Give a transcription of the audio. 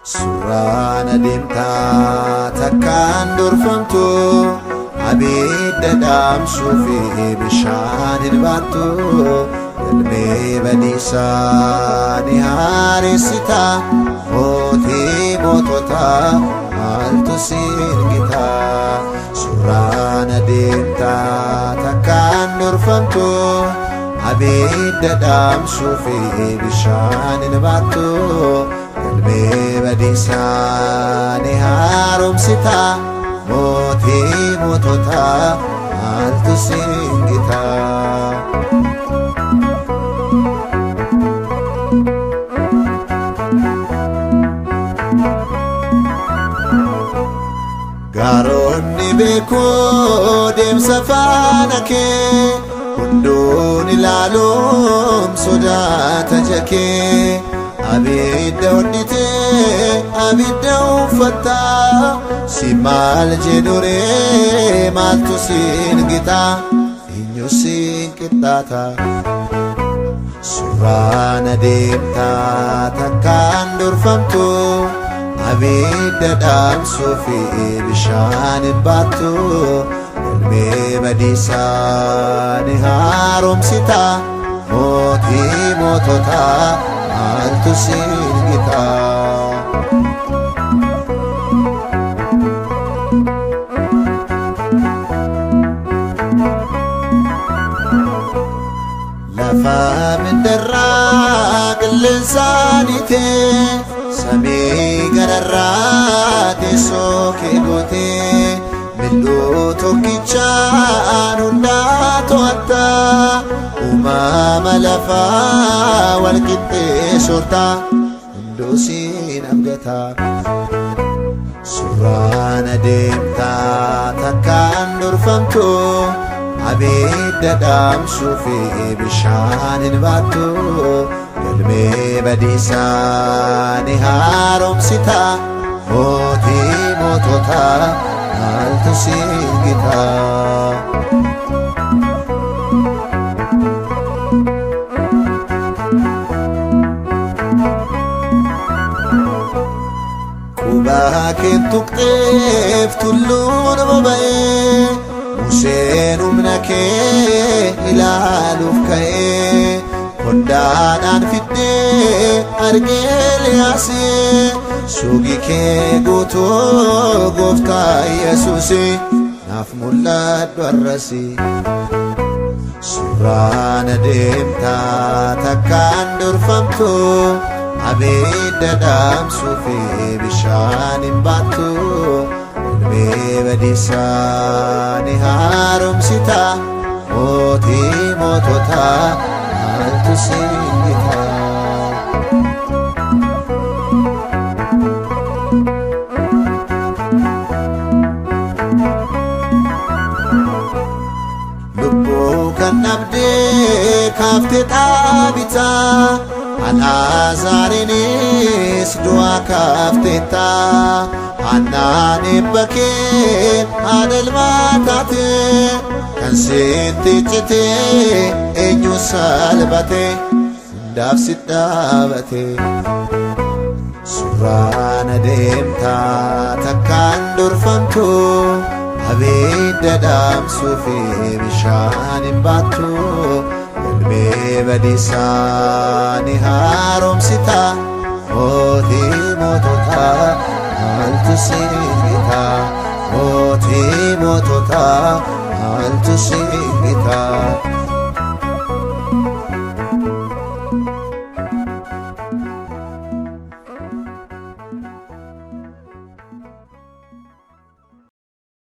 Surraan adeemtaa takkaan durfamtu, abidda dhaamsuu fi bishaan hin baattu, galmee badiisaa ni haaressita, mootii moototaa maaltu siin gita? Surraan adeemtaa takkaan durfamtu, abidda dhaamsuu fi bishaan hin baattu, galmee badiisaa ni haaromsita, mootii moototaa maaltu siin gita? Gaaronni beekoo deemsa faana kee, hunduun ilaaluun sodaata jakee. Abidda hodhitee abidda uffattaa, si maal jedhuree maaltu siin gita? Eenyu siin qixxaata? Surraan adeemtaa takkaan durfamtu, abidda dhaamsuu fi bishaan hin baattu, galmee badiisaa ni haaromsita, mootii moototaa maaltu siin gita? Lafa mindarraa qilleensaanitee, samii gararraa teessoo kee gootee, mil'uu tokkichaan hundaa to'atta, uumama lafaa wal qixxee soorta, hunduu siin abdata. Surraan adeemtaa takkaan durfamtu, abidda dhaamsuu fi bishaan hin baattu, galmee badiisaa ni haaromsita, mootii moototaa maaltu siin gita? Qubaa kee tuqxeef tulluun boba'ee, Museen humna kee ilaaluuf ka'ee, kondaadhaan fiddee argee Eeliyaasii, suuqii kee guutuu gooftaa Yesuusii, naaf mul'adhu har'asii. Surraan adeemtaa takkaan durfamtu, abidda dhaamsuu fi bishaan hin baattu, galmee badiisaa ni haaromsita, mootii moototaa maaltu siin gita? Lubbuu kan dhabdee kaaftee dhaabitaa, Alaazaariinis du'aa kaafteetta, Haannaan eebba kee haadha ilmaa taate, kan sitti citee eenyu salphate, hundaaf si dhaabate. Surraan adeemtaa takkaan durfamtu, abidda dhaamsuu fi bishaan hin baattu, galmee badiisaa ni